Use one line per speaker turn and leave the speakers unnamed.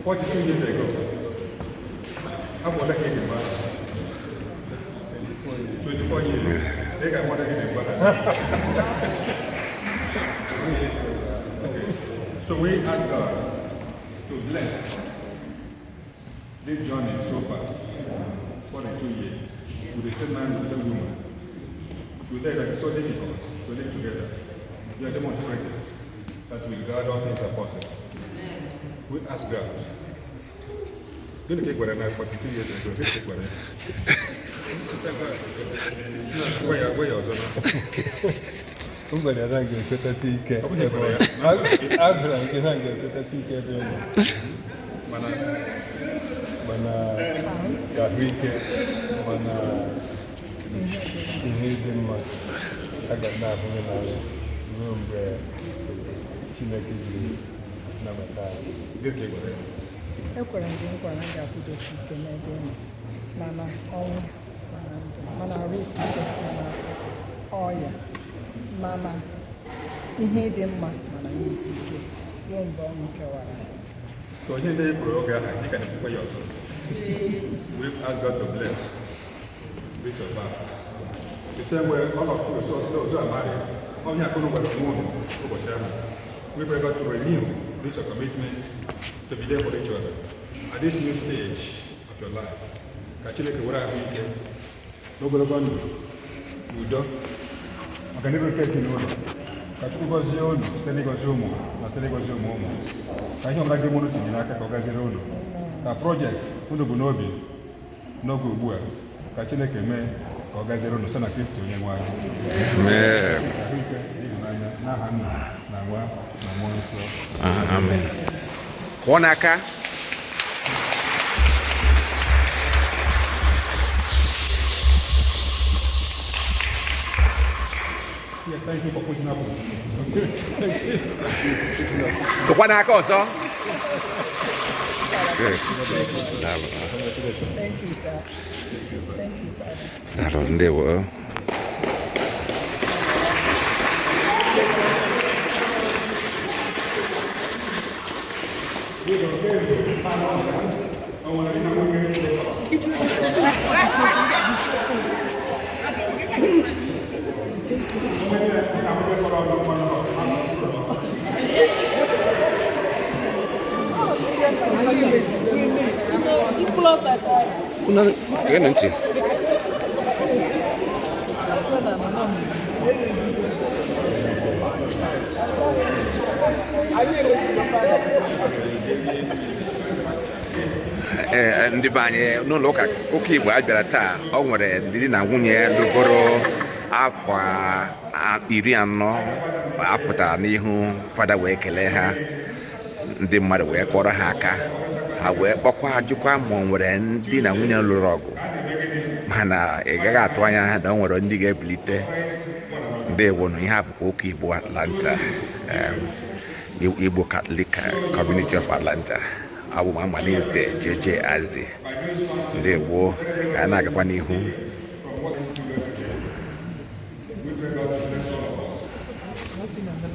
42 years ago. Afọ ole ka ị dị mgbe ahụ? 24 years. Ị ga-amata gị dị mgbe ahụ. Okay. So we ask God to bless this journey so far, 42 years, with the same man, with the same woman. To say that it's so difficult to live together. You are demonstrated that with God all things are possible. We ask God. Gịnị ka ị gwara na 42 years ago? Gịnị ka ị gwara ya? Gwa ya, gwa ya ọzọ na.
M gwara ya na m ga-ekwetasi ike.
Ọ bụghị gwara ya.
Agwara m gị na m ga-ekwetasi ike ebe ị nọ.
Mana
Mana ahụike, mana ihe dị mma, aga m na-ahụ gị n'anya ruo mgbe Chineke jiri nabata anyị.
Gịnị ka ị gwara ya?
Ekwere m gị nkwa na m ga-akwụdosi ike n'ebe ị nọ, mana ọnwụ, mana ndụ, mana arụ isi ike, mana ọya, mana ihe dị mma, mana ihe isi ike, ruo mgbe ọnwụ kewara anyị.
So onye ndị kwuru oge ahụ, dịka na-ekwukwa ya ọzọ. We ask God to bless this your vows. The same way all of you, so those who are married, onye akụnụ gwara onwe unu ụbọchị ahụ. We pray God to renew this your commitment to be there for each other at this new stage of your life. Ka Chineke were ahụike n'ogologo ndụ, udo, ọganihu nke ezinụlọ. Ka Chukwu gọzie unu site n'ịgọzi ụmụ na site n'ịgọzi ụmụ ụmụ. Ka ihe ọbụla gị mụrụ tinye n'aka ka ọ gaziere unu. Ka project unu bụ n'obi n'oge ugbu a, ka Chineke mee ka ọ gaziere unu site na Kristi onye nwe anyị.
Amen.
Ahụike na ịhụnanya n'aha Nna na Nwa na Mmụọ Nsọ.
Amen. Kụọ n'aka.
Yeah, thank you for putting up with me.
Kụkwa n'aka ọzọ. Good. Daalụ.
Thank you, sir. Thank you, Father.
Daalụ, ndewo. Geenụ ntị. Ee, ndị be anyị, n'ụlọ ụka ụka Igbo a bịara taa, ọ nwere ndị di na nwunye lụgoro afọ 40 apụtara n'ihu fada wee kelee ha. Ndị mmadụ wee kụọrọ ha aka, ha wee kpọkwa jụkwa ma ọ nwere ndị na nwunye lụrụ ọgụ, mana ị gaghị atụ anya na o nwere ndị ga-ebilite. Ndewonu. Ihe a bụkwa ụka Igbo Atlanta, Igbo Catholic Community of Atlanta. Abụ m Amalinze JJ Azi. Ndewo, ka a na-agakwa n'ihu.